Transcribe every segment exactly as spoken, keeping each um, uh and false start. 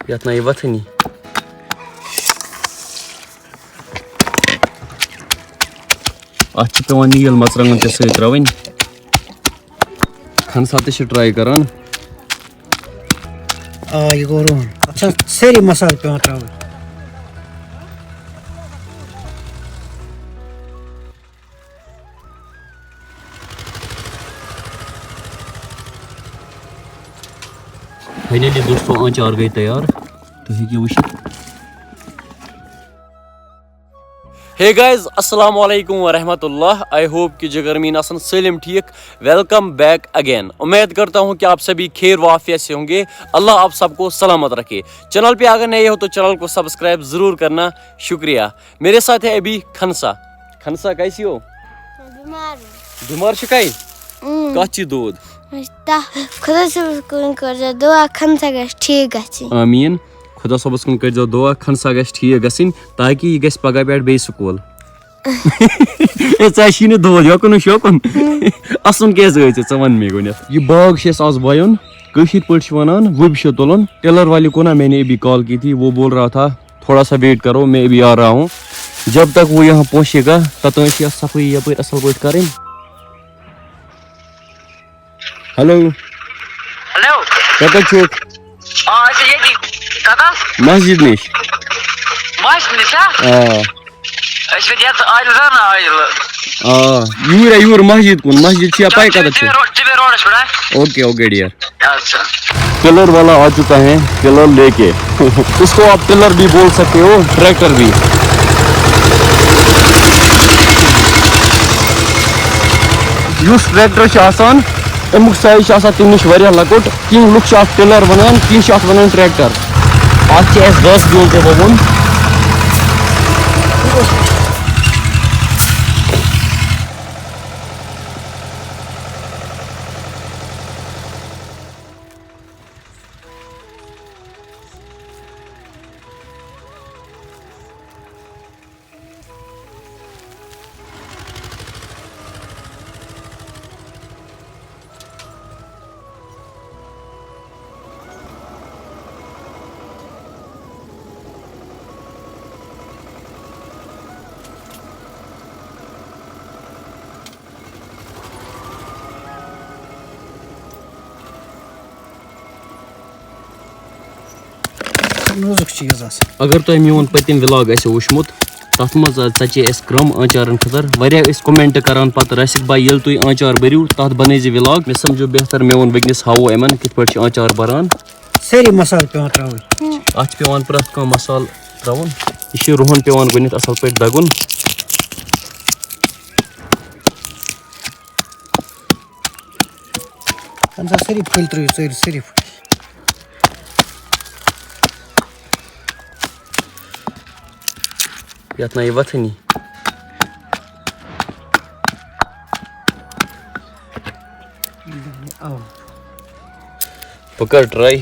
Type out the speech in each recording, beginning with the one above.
یَتھ نہ یہِ وَتھٲنی۔ اَتھ چھِ پٮ۪وان نیٖل مَرژٕوانٛگَن تہِ سۭتۍ ترٛاوٕنۍ۔ کھَنسا تہِ چھِ try کَران۔ آ، یہِ گوٚو رُہَن۔ اَتھ چھا سٲری مصالہٕ پٮ۪وان ترٛاوٕنۍ؟ Finally دوستو، آنچار گٔے تیار، تُہۍ ہیٚکِو وٕچھِتھ۔ Hey guys، السلام علیکم ورحمۃ اللہ۔ I hope کہ جگرمین آسن سٲلِم ٹھیٖک۔ Welcome back again۔ امید کرتا ہوں کہ آپ سبھی خیر و عافیت سے ہوں گے۔ اللہ آپ سب کو سلامت رکھے۔ Channel پہ اگر نئے ہو تو channel کو subscribe ضرور کرنا۔ شکریہ۔ میرے ساتھ ہے ابھی کھنسا۔ کھنسا کیسی ہو؟ بیمار ہوں۔ بیمار شکائی؟ اۭں۔ کتھ چی دود؟ مےٚ چھِ تَپھ۔ خۄدا صٲبَس کُن کٔرۍزیو دُعا، کھنسا گژھِ ٹھیٖک گژھٕنۍ۔ آمیٖن۔ خۄدا صٲبَس کُن کٔرۍزیو دُعا، کھنسا گژھِ ٹھیٖک گژھٕنۍ، تاکہِ یہِ گژھِ پگاہ پٮ۪ٹھ بیٚیہِ سکوٗل۔ اے، ژےٚ چھی نہٕ دود، یوکُن وٕچھ یوکُن۔ اَسُن کیٛازِ ٲسۍ ژٕ؟ ژٕ وَن مےٚ گۄڈٕنٮ۪تھ۔ یہِ باغ چھِ اَسہِ آز وایُن، کٲشِر پٲٹھۍ چھِ وَنان وُبہِ چھِ تُلُن۔ ٹِلَر والے کو نا میں نے ابھی کال کی تھی، وہ بول رہا تھا تھوڑا سا wait کرو، میں ابھی آ رہا ہوں۔ جب تک وہ یہاں پہنچے گا، توٚتام چھِ یَتھ صفٲیی یَپٲرۍ اَصٕل پٲٹھۍ کَرٕنۍ۔ ہیلو۔ ہیلو۔ کَتٮ۪تھ چھُکھ؟ آ، أسۍ چھِ ییٚتی۔ کَتٮ۪تھ؟ مسجد نِش۔ مسجد نِش، ہا؟ آ۔ أسۍ چھِ یَتھ عادلہِ رَنان عادلہِ۔ آ، یوٗرۍ ہا، یوٗرۍ مسجد کُن۔ مسجد چھِ یا پَے کَتٮ۪تھ چھِ؟ ٹی وی روڈَس پٮ۪ٹھ، ہا؟ Okay, okay, dear. اچھا۔ ٹِلر والا آ چکا ہے، ٹِلر لے کے۔ اس کو آپ ٹِلر بھی بول سکتے ہو، ٹریکٹر بھی۔ یُس ٹریکٹر چھُ آسان، اَمیُک سایز چھُ آسان تَمہِ نِش واریاہ لۄکُٹ۔ کینٛہہ لُکھ چھِ اَتھ ٹِلر وَنان، کینٛہہ چھِ اَتھ وَنان ٹریکٹر۔ اَتھ چھِ اَسہِ دَس بیول تہِ وَوُن۔ نازُک چیٖز آسان۔ اگر تۄہہِ میون پٔتِم vlog آسہِ وٕچھمُت، تَتھ منٛز ژَچے اَسہِ کرٛم آنچارَن خٲطرٕ۔ واریاہ ٲسۍ comment کران پَتہٕ، "راسِک بھاے، ییٚلہِ تُہۍ آنچار بٔرِو، تَتھ بَنٲیزِ vlog۔" مےٚ سَمجھو بہتر، مےٚ ووٚن وٕنکیٚنَس ہاوو یِمَن کِتھ پٲٹھۍ چھِ آنچار بَران۔ سٲری مصالہٕ پٮ۪وان ترٛاوٕنۍ۔ اَتھ چھِ پٮ۪وان پرٛٮ۪تھ کانٛہہ مصالہٕ ترٛاوُن۔ یہِ چھِ رُہَن پٮ۪وان گۄڈٕنٮ۪تھ اَصٕل پٲٹھۍ دَگُن۔ اَمہِ ساتہٕ سٲری پھٔلۍ ترٛٲوِو، ژٔرۍ سٲری پھٔلۍ۔ یَتھ نہ یہِ وَتھٲنی۔ اَوا۔ بہٕ کَرٕ try۔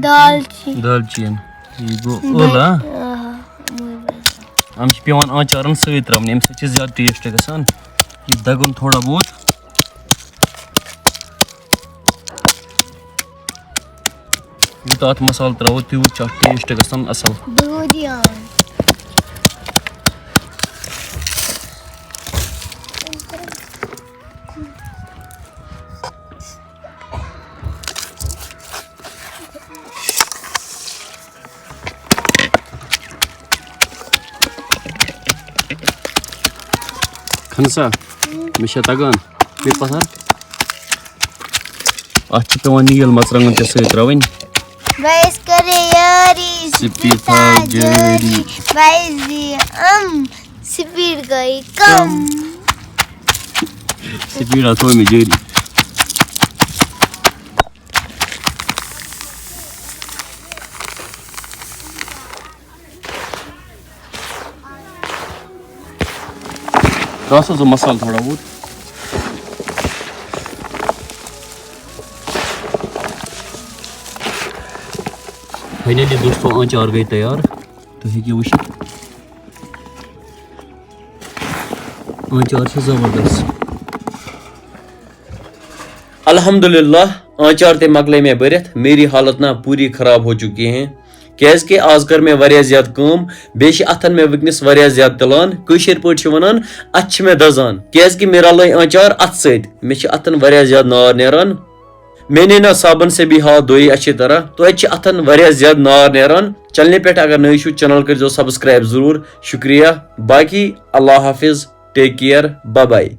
دالچیٖن۔ دالچیٖن۔ یہِ گوٚو بَے-، ٲلہٕ، ہا؟ آ، مُبارک۔ یِم چھِ پٮ۪وان آنچارَن سۭتۍ ترٛاوٕنۍ، اَمہِ سۭتۍ چھِ زیادٕ taste گژھان۔ یہِ دَگُن تھوڑا بہت۔ یوٗتاہ اَتھ مصالہٕ ترٛاوو، تیوٗت چھُ اَتھ taste گژھان اَصٕل۔ دودیان۔ کھنسا، مےٚ چھا تَگان؟ بیٚیہِ پَتھر۔ اَتھ چھِ پٮ۪وان نیٖل مَرژٕوانٛگَن تہِ سۭتۍ ترٛاوٕنۍ۔ بھائی اس کرے یاری، سپیڈ تھاو جٲری۔ بھائی زی ام، سپیڈ گئی کم۔ سپیڈ آ تھوٚو مےٚ جٲری۔ ترٛاو سا ژٕ مصالہٕ تھوڑا بہت۔ Finally دوستو، آنچار گٔے تیار۔ تُہۍ ہیٚکِو وٕچھِتھ۔ آنچار چھِ زبردست۔ الحمدللہ، آنچار تہِ مۄکلے مےٚ بٔرِتھ، میری حالت نہ پوری خراب ہو چکی ہے۔ کیازِ کہِ آز کٔر مےٚ واریاہ زیادٕ کٲم، بیٚیہِ چھِ اَتھن مےٚ وٕنکیٚنَس واریاہ زیادٕ تِلان۔ کٲشِر پٲٹھۍ چھِ وَنان، اَتھٕ چھِ مےٚ دَزان، کیازِ کہِ مےٚ رَلٲے آنچار اَتھٕ سۭتۍ۔ مےٚ چھِ اَتھن واریاہ زیادٕ نار نیران۔ میں نے نا صابن سے بھی ہاتھ دھوئے اچھی طرح، تو اَتہِ چھِ اَتھن واریاہ زیادٕ نار نیران۔ چینلہِ پٮ۪ٹھ اگر نٔے چھِو، چینل کٔرۍزیو subscribe ضروٗر۔ شُکریہ۔ باقی اللہ حافظ، take care، bye bye۔